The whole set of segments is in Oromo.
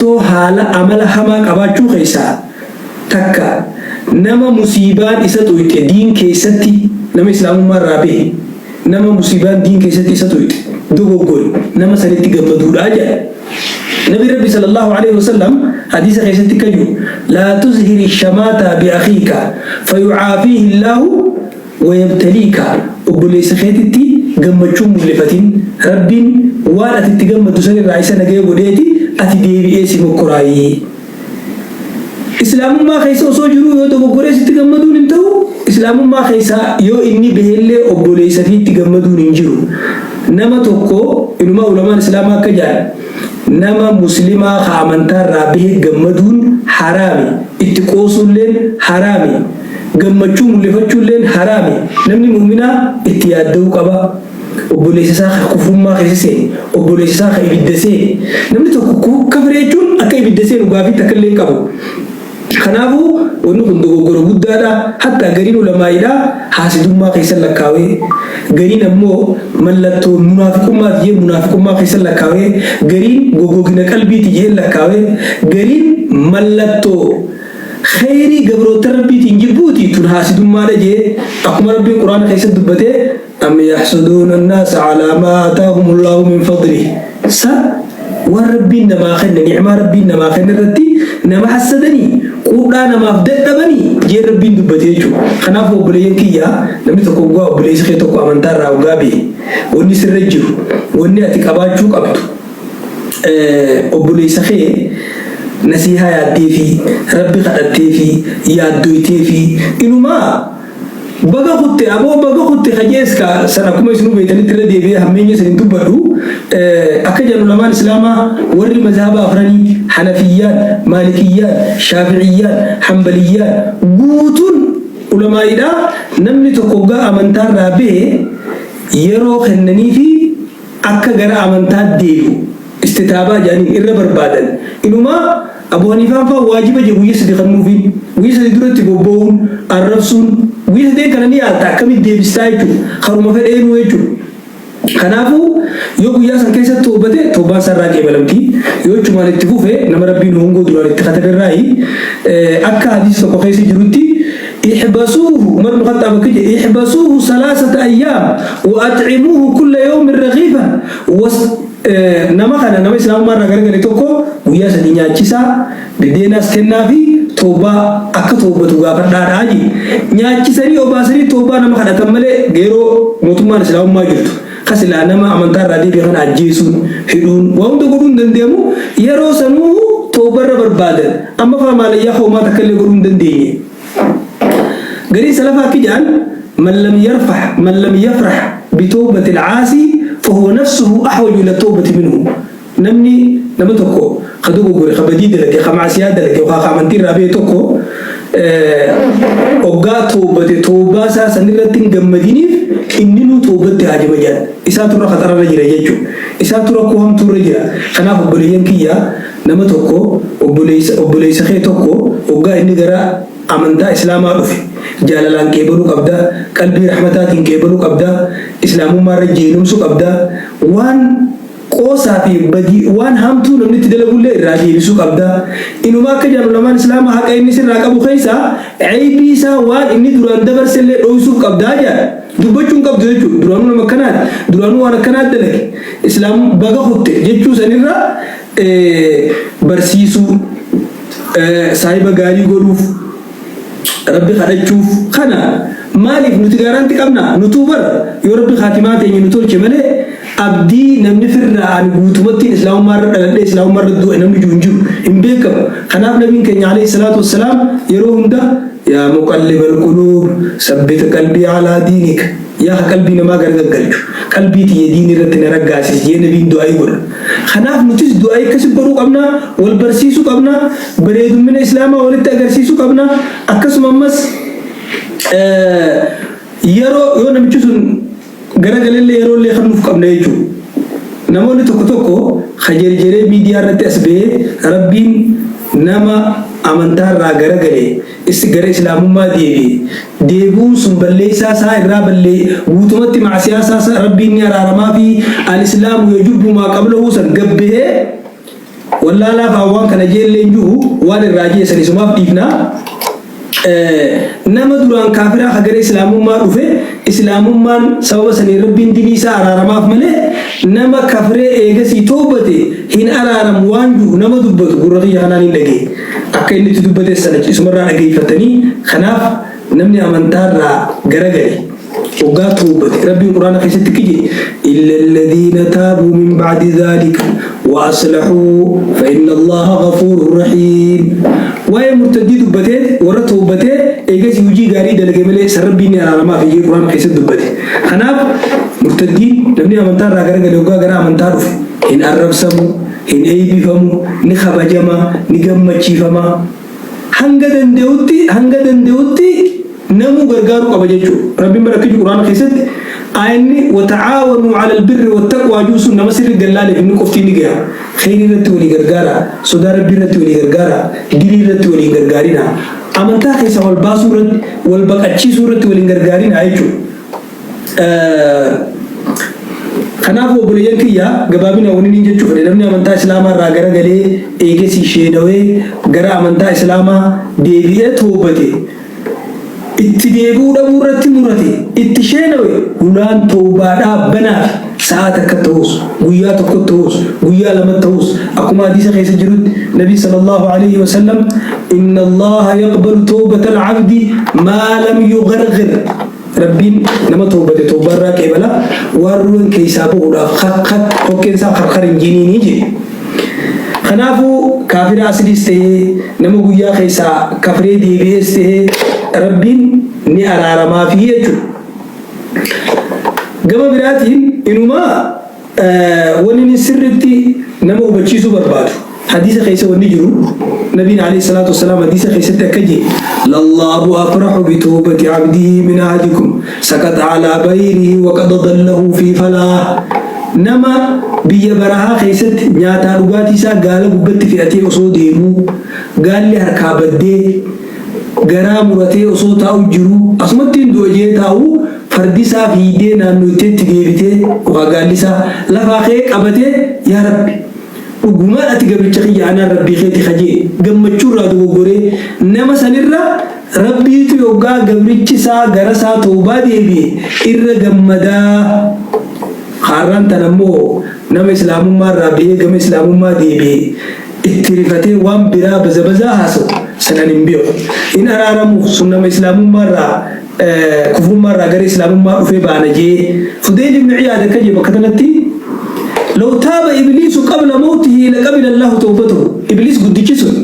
Haala amala hamaa qabaachuu keessaa takka, nama musiibaan isa xuyxe diin keessatti, nama Islaamummaa irraa bahe, nama musiibaan diin keessatti isa xuyxe, dogoggore, nama sanitti gammaduudha jedha. Nabi Rabbi sallallahu alaihi wasallam hadiisa keessatti akka jiru: "Laa tuzhiri shamaata bi akhiika fayucaafiihi Illaahu wayabtaliika." Obboleessa keetitti gammachuu mul'ifatin, Rabbiin waan ati itti gammaddu sanirraa isa nagaya godheeti ati deebi'ee si mokkoraayii. Islaamummaa keessa osoo jiruu yoo dogoggoree sitti gammaduun hin ta'u. Islaamummaa keessa yoo inni bahellee obboleessa fiitti gammaduun hin jiru. Nama tokko inumaa ulamaan Islaamaa akka jedhan, nama Muslimaa ka amantaa irraa bahe gammaduun haraami, itti qoosuulleen haraami, gammachuu mul'ifachuulleen haraami. Namni mu'minaa itti yaadda'uu qaba. Obboleessa isaa ka kufrummaa keessa seene, obboleessa isaa ka ibidda seene. Namni tokko kafre jechuun akka ibidda seenu gaafii takka illee hin qabu. Kanaafuu wanni kun dogoggora guddaadha. Hatta gariin ulamaa'idha haasidummaa keessa lakkaawee, gariin ammoo mallattoo munaafiqummaati jee munaafiqummaa keessa lakkaawee, gariin gogogina qalbiiti jee lakkaawee, gariin mallattoo kheyrii gabroota Rabbiitiin jibbuuti, tun haasidummaadha jee, akkuma Rabbiin Quraana keessatti dubbatee: "Am yaxsuduuna annaasa calaa maa aataahumullaahu min fadlih." Sa waan Rabbiin namaa kenne, ni'maa Rabbiin namaa kenne irratti nama hassadanii, quudhaa namaaf dadhabanii jee Rabbiin dubbate jechuudha. Kanaaf obboleeyyan kiyya, namni tokko waggaa obboleessi kee tokko amantaa irraa waggaa bahe, wanni sirra jiru, wanni ati qabaachuu qabdu, obboleessa kee nasiihaa yaaddeefi, Rabbi kadhatteefi, yaaddoyteefi, inumaa "Baga kutte aboo, baga kutte" kajees ka san akkuma isinuu beeytanitti irra deebi'ee hammeenya isin hin dubbadhu. Akka jedhan ulamaan Islaamaa warri mazhaba afranii, Hanafiyyaan, Maalikiyyaan, Shaafi'iyyaan, Hanbaliyyaan, guutuun ulamaa'idha, namni tokko waggaa amantaarraa bahe yeroo kennaniifi akka gara amantaa deebi'u istitaabaa jedhaniin irra barbaadan. Inumaa Abu Haniifaan fa'aa waajiba je guyya 3 kennuufiin, guyya 3 duratti bobba'uun arrabsuun, guyya sadeen kana ni yaalta, akkamitti deebistaa jechuudha, karuma fedheenuu jechuudha. Kanaafuu yoo guyyaa san keessatti toobate, toobaan isaa irraa qeebalamti. Yoo achumaan itti fufe, nama Rabbiin hongoo duraan itti katabe irraayi. Akka hadiisa tokko keessa jirutti, ihbasuuhu, Umar ibn Khattaab akka jedhe: "Ihbasuuhu salaasata ayyaam wa at'imuuhu kulla yawmin ragiifan." Nama kana, nama Islaamummaa irraa garagale tokko, guyyaa 3 nyaachisaa, biddeenaas kennaa fi toobaa akka toobatu gaafadhaadhaa jee. Nyaachisanii obaasanii toobaa nama kadhatan malee, yeroo mootummaan Islaamummaa jirtu ka silaa nama amantaa irraa deebi'e kana ajjeesuun, hidhuun, waa hunda godhuu hin danda'amu. Yeroo sanuu toobarra barbaadan. Amma faa maalayyaa hoomaa takka illee godhuu hin dandeenye. Gariin salafaa akki jedhan: man lam yarfah man lam yafrah bitawbati al-aasi fahuwa nafsuhu ahwaju ila tawbati minhu. Namni nama tokko ka dogoggore, ka badii dalage, ka macsiyaa dalage yookaan ka amantii irraa bahe tokko oggaa toobate, toobaa isaa sanirratti hin gammadiniif, inninuu toobatti haajama jedhan. Isaatu irra khaxararra jira jechuudha. Isaatu rakkoo hamtuurra jira. Kanaaf obboleeyyan kiyya, nama tokko, obboleessa kee tokko oggaa inni gara amantaa Islaamaa dhufe jaalalaan qeebaluu qabda, qalbii rahmataatiin qeebaluu qabda, Islaamummaa irra jeenumsuu qabda, waan qoosaa fi badii, waan hamtuu namni itti dalagullee irraa deebisuu qabda. Inumaa akka jedhan ulamaan Islaamaa, haqa inni sirraa qabu keessaa ceebii isaa, waan inni duraan dabarsellee dhoysuuf qabdaa jedhan. Dubbachuu hin qabdu jechuudha. "Duraanuu nama akkanaati, duraanuu waan akkanaa dalage, Islaam baga kutte" jechuu sanirra barsiisuu, saahiba gaarii godhuuf, Rabbi kadhachuuf. Kana maaliif nuti gaaraanti qabna? Nutuu bar yoo Rabbi kaatimaa teenya nu tolche malee, abdii namni firraa ani guutumatti Islaamummaa irra dhaladhee Islaamummaa irra du'e namni jiru hin jiru, hin beekamu. Kanaaf Nabiin keenya alayhi salaatu wassalaam yeroo hunda: "Yaa muqallibal quluub, sabbit qalbii alaa diinik, yaa ka qalbii namaa gargaggalchu, qalbii tiyya diinii irratti na raggaasisi" jee Nabiin du'aayii godha. Kanaaf nutis du'aayii akkasi godhuu qabna, wal barsiisuu qabna, bareedummina Islaamaa walitti agarsiisuu qabna. Akkasuma ammas yeroo yoo namichi sun garagalellee yeroo illee kennuuf qabna jechuudha. Namoonni tokko tokko ka jerjeree miidiyaa irratti as bahee Rabbiin nama amantaa irraa garagale gara Islaamummaa deebi'e, deebi'uun sun balleessaa isaa irraa ballee guutumatti macsiyaa isaa Rabbiin ni araaramaa fi al-Islaamu yajubbu maa qablahu san gabbahee. Wallaalaaf waan kana jeellee hin jiru, waan irraa jeessan isumaaf dhiifnaa. Nama duraan kaafiraa ka gara islaamummaa dhufe, islaamummaan sababa saniin Rabbiin dilii isaa araaramaaf malee, nama kafree eegasii toobate hin araaramu waan jiru nama dubbatu gurra kiyya kanaan hin dhagaye. Akka inni itti dubbate sana isumarraa dhageeffatanii. Kanaaf namni amantaarraa garagale hoggaa toobate, Rabbiin Quraana keessatti kije: "Illa alladhiina taabuu min ba'di dhaalika wa aslahuu fa inna Allaha ghafuurun rahiim." Waa'ee murtaddii dubbatee, warra toobatee eegasii hojii gaarii dalage malee san Rabbiin ni araaramaaf iyyee Quraana keessatti dubbate. Kanaaf murtaddii, namni amantaa irraa garagale, hoggaa gara amantaa dhufe hin arrabsamu, hin eeybifamu, ni kabajama, ni gammachiifama. Hanga danda'utti namuu gargaaruu qaba jechuudha. Rabbiin bara akkiju Quraana keessatti aayanni "وتعاونوا على البر والتقوى" juusun nama sirri gallaaleef inni qofti ni gaya. Kheyrii irratti walii gargaara, sodaa Rabbii irratti walii gargaara, dilii irratti walii gargaarina. Amantaa keessa wal baasuu irratti, wal baqachiisuu irratti waliin gargaarina jechuudha. Kanaaf obboleeyyan kiyya, gabaabina wani niin jechuu fedhe, namni amantaa islaamaa irraa garagalee eegesii sheenawee gara amantaa islaamaa deebi'ee toobate, itti deebi'uu dhabuu irratti murate, itti sheenawe, hulaan toobaadhaa banaaf. Sa'a takka ta'us, guyyaa tokko ta'us, guyyaa lama ta'us, akkuma hadiisa keessa jirutti Nabi صلى الله عليه وسلم "إن الله يقبل توبة العبد ما لم يغرغر." Rabbiin nama toobate toobarraa qeebala, waan ruwan keessaa bahuudhaaf kokkeen isaa qarqar hin jiniinii jedhe. Kanaafuu kaafira asliis ta'ee, nama guyyaa keessaa kafree deebi'ees ta'ee, Rabbiin ni araaramaafii jechuudha. Gama biraatiin inumaa wanni inni sirritti nama hubachiisuu barbaadu, hadiisa keessa wanni jiru, Nabiin عليه الصلاة والسلام hadiisa keessatti akka jee: "لله أفرح بتوبة عبده من أحدكم سقط على بعيره وقد ظله في فلاة." Nama biyya barahaa keessatti nyaataa dhugaatii isaa gaala gubbatti fe'atee osoo deemuu gaalli harkaa baddee, garaa muratee osoo taa'u jiru, asumatti hin du'a jee taa'u, fardi isaa fiigdee naannoo itteetti deebitee, yookaan gaalli isaa lafaa ka'ee qabatee, "Yaa Rabbi, dhugumaan ati gabricha kiyya, anaan Rabbii keeti," kajee gammachuu irraa dogoggoree, nama sanirra Rabbiitu yoggaa gabrichi isaa gara isaa toobaa deebi'e irra gammadaa. Har'aan tan ammoo nama islaamummaa irraa bahee gama islaamummaa deebi'e itti rifatee waan biraa bazabazaa haasa'u sanan hin beeku. In araaramuuf sun nama islaamummaa irraa, kufrummaa irraa gara islaamummaa dhufee baana jee. Fudayl ibn Iyaad akka jee bakka kanatti: "لو تاب إبليس قبل موته لقبل الله توبته." Ibliis guddichi sun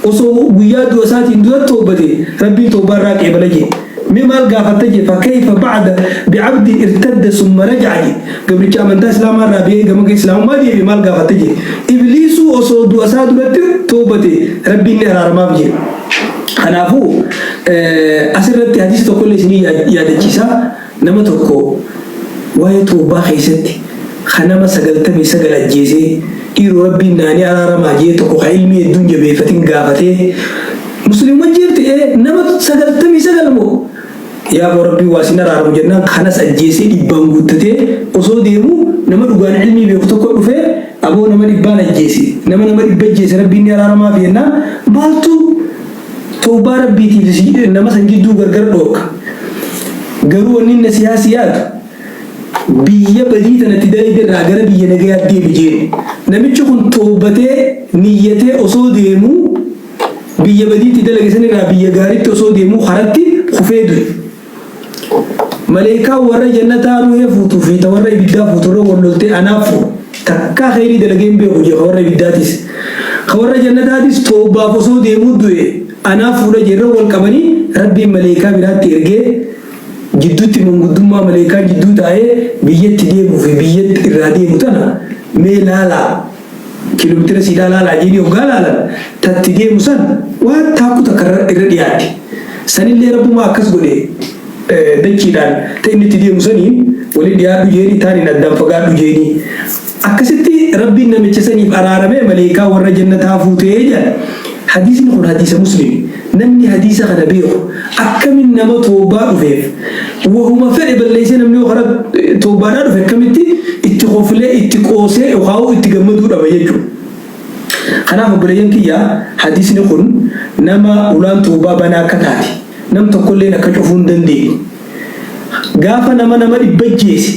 osoo guyyaa du'a isaatiin dura toobate, Rabbiin toobaa irraa qeebala jee. Mee maal gaafatta jee? "فكيف بعد بعبد ارتد ثم رجع" jee. Gabricha amantaa islaamaa irraa bahee gama islaamummaa deebi'e maal gaafatta jee? Ibliisuu osoo du'a isaa duratti toobate, Rabbiin ni araaramaaf jee. Kanaafuu asirratti hadiisa tokkollee isinii yaadachiisa. Nama tokko waa'ee toobaa keessatti kan nama 99 ajjeesee, dhiiroo Rabbiin naanii araaramaa jee, tokko ka ilmi hedduun jabeeffatin gaafatee, musliimman jeefte nama 99 moo, yaa boo, Rabbiin waa sin araaramu jennaan, kanas ajjeesee dhibbaan guuttatee osoo deemu, nama dhugaan ilmii beeku tokko dhufee, "Aboo, nama dhibbaan ajjeese, nama 100 ajjeese Rabbiin ni araaramaaf jennaan, maaltu toobaa Rabbiitiif nama san jidduu gargar dhoorka?" Garuu wanni inni siyaasi yaadu, biyya badii tanatti dalagde irraa gara biyya nagayaatti deemi jeen. Namichi kun toobatee niyyatee osoo deemuu, biyya badiitti dalage san irraa biyya gaariitti osoo deemuu karatti kufee du'e. Maleekaan warra jannataa ruhee fuutuu fi ta warra ibiddaa fuuturra wal loltee, "Anaaf fuudhu, takkaa kheyrii dalagee hin beeku," jee. Ka warra ibiddaatis, ka warra jannataatis, "Toobaaf osoo deemuu du'e, anaaf fuudha," jeerra wal qabanii, Rabbiin maleekaa biraatti ergee jidduutti manguddummaa maleekaa jidduu taa'ee, biyyatti deemuu fi biyyatti irraa deemu tana mee laalaa, kiiloomeetira siidhaa laalaa jedhii, hoggaa laalan tatti deemu san waan taakku takka irra dhiyaatti. Sanillee Rabbumaa akkas godhe, dachiidhaan ta inni itti deemu saniin waliin dhiyaadhu jeeni, taaniin addaan fagaadhu jeeni. Akkasitti Rabbiin namicha saniif araaramee maleekaa warra jannataa fuutee jedha. Hadiisni kun hadiisa Muslim. Namni hadiisa kana beeku akkamin nama toobaa dhufeef, wahuma fedhe balleessee namni yoo karaa toobaadhaa dhufe, akkamitti itti koflee, itti qoosee yookaan itti gammaduu dhaba jechuudha. Kanaaf obboleeyyan kiyya, hadiisni kun nama ulaan tawbaa banaa akka taate, nam tokkolleen akka cufuu hin dandeenye, gaafa nama nama dhibba ajjeese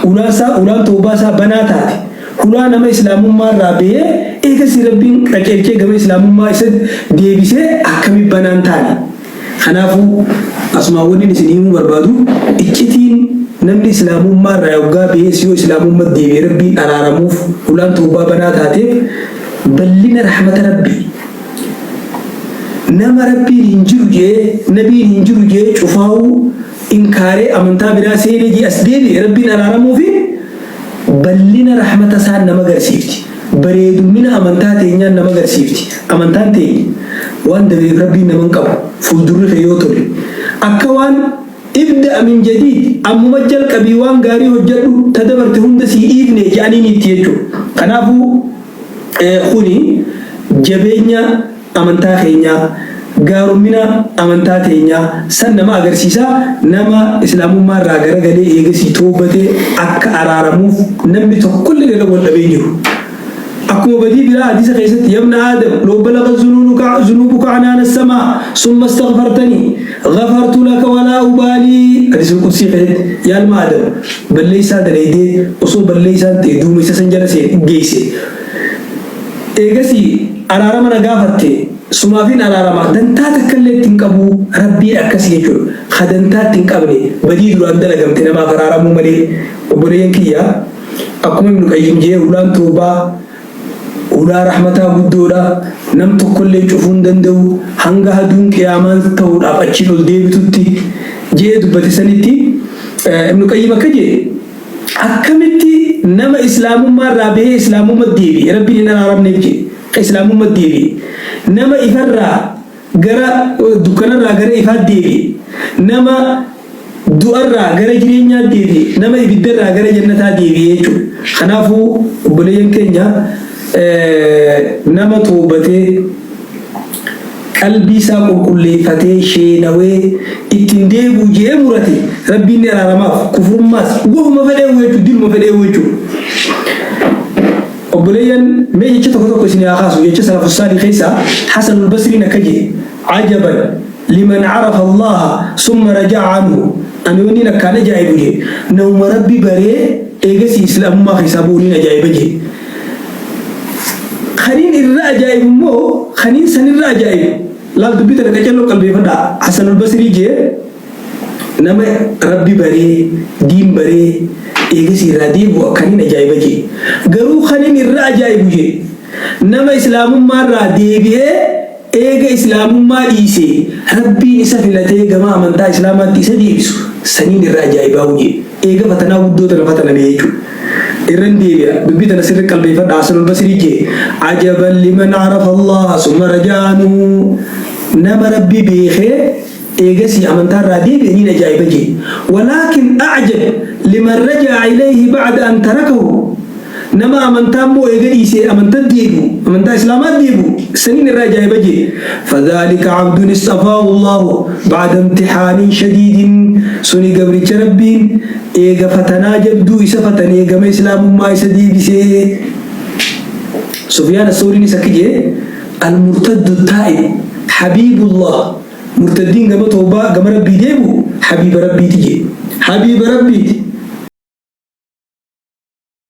ulaan isaa ulaan tawbaa isaa banaa taate, hulaa nama islaamummaa irraa bahee eegasii Rabbiin qaceelchee gama islaamummaa isa deebisee akkami banaa hin taane? Kanaafuu asumaan wannin isin himuu barbaadu iccitiin namni islaamummaa irraa yoggaa bahees yoo islaamummatti deebi'e Rabbiin araaramuuf hulaan tawbaa banaa taateef ballina rahmata Rabbii nama Rabbiin hin jiru je'ee nabiin hin jiru je'ee cufaawuu inkaaree amantaa biraa seenee je'ee as deebi'e Rabbiin araaramuufi ballina rahmata isaan nama garsiifti. Bareedummina amantaa teenyaan nama garsiifti. Amantaan teenya waan dabreef Rabbiin nama hin qabu. Fuuldurri kee yoo tole. Akka waan ibda'a min jadiid ammuma jalqabii waan gaarii hojjadhu ta dabarte hunda sii dhiifne je'aniiniitti jechuudha. Kanaafuu kuni jabeenya amantaa keenyaa, gaarummina amantaa teenyaa san nama agarsiisa. Nama Islaamummaa irraa garagalee eegasii toowbate akka araaramuuf namni tokkolleen irra wal dhabee hin jiru. Akkuma badii biraa hadiisa keessatti yabna Aadam law balagat zunuunuka zunuubuka anaana as-samaa summa astaghfartanii ghafartu laka walaa ubaalii hadiisul qudsii keessatti yaa ilma Aadam balleessaa dalaydee osoo balleessaan ta'e duumessa san jala geesse Eegasii araarama na gaafatte sumaafin araarama dantaa takkallee itti hin qabu Rabbiin akkasi jechuudha ka dantaa itti hin qabne badii duraan dalagamte namaaf araaramuu malee obboleeyyan kiyya akkuma ibnu qayyim jee hulaan towbaa hulaa rahmataa guddoodha nam tokkolleen cufuu hin danda'u hanga haduun qiyaamaan tahuudhaaf achiin ol deebitutti je'ee dubbate sanitti ibnu qayyim akka jee Akkamitti nama islaamummaa irraa bahee islaamummatti deebi'e Rabbiin hin araaramneef jedhe ka islaamummatti deebi'e nama ifarraa gara dukkanarraa gara ifaatti deebi'e nama du'arraa gara jireenyaatti deebi'e nama ibiddarraa gara jannataa deebi'e jechuudha. Kanaafuu obboleeyyan keenya nama toobatee qalbii isaa qulqulleeyfatee, sheenawee, itti hin deebi'u je'ee murate, Rabbiin ni araaramaaf, kufrummaas, wahuma fedheehu jechu, diluma fedheehu jechu. Obboleeyyan, mee jecha tokko tokko isinii haa kaasu, jecha salafussaalih keessaa Hasanul Basriin akka je'e, Ajaban liman arafa Allaaha summa raja'a anhu, ani wanniin akkaan ajaa'ibu je'e, namuma Rabbi baree eegasii islaamummaa keessaa bu'u niin ajaa'iba je'e. Kaniin irra ajaa'ibu immoo kaniin sanirra ajaa'ibu laal dubbii tana qacalloo qalbeeffadhaa Hasanul Basrii jee nama Rabbi baree diin baree eegasii irraa deebi'u akkaniin ajaa'iba jee garuu kaniin irra ajaa'ibu jee nama islaamummaa irraa deebi'ee eega islaamummaa dhiisee Rabbiin isa filatee gama amantaa islaamaatti isa deebisu saniin irra ajaa'ibaa'u jee Eega fatanaa guddoo tana fataname jechu. Irran deebi'a. Dubbii tana sirri qalbeeffadha. Hasanul Basrii jee, Ajaban liman arafa Allaha summa raja'a anhu. Nama Rabbi beekee eegasii amantaa irraa deebi'e niin ajaa'iba jee. Walaakin a'jab liman raja'a ilayhi ba'da an tarakahu. Nama amantaa immoo eega dhiisee amantat deebi'u, amantaa Islaamaat deebi'u, saniin irra ajaa'iba jee. Fadhaalika abdun istafaahu Allaahu ba'da imtihaanin shadiidin, suni gabricha Rabbiin eega fatanaa jabduu isa fatanee gama Islaamummaa isa deebisee. Sufyaan Assawriinis akki jee, Al-murtaddu taa'ib habiibullah, murtaddiin gama tawbaa gama Rabbii deebi'u habiiba Rabbiiti jee. Habiiba Rabbiiti.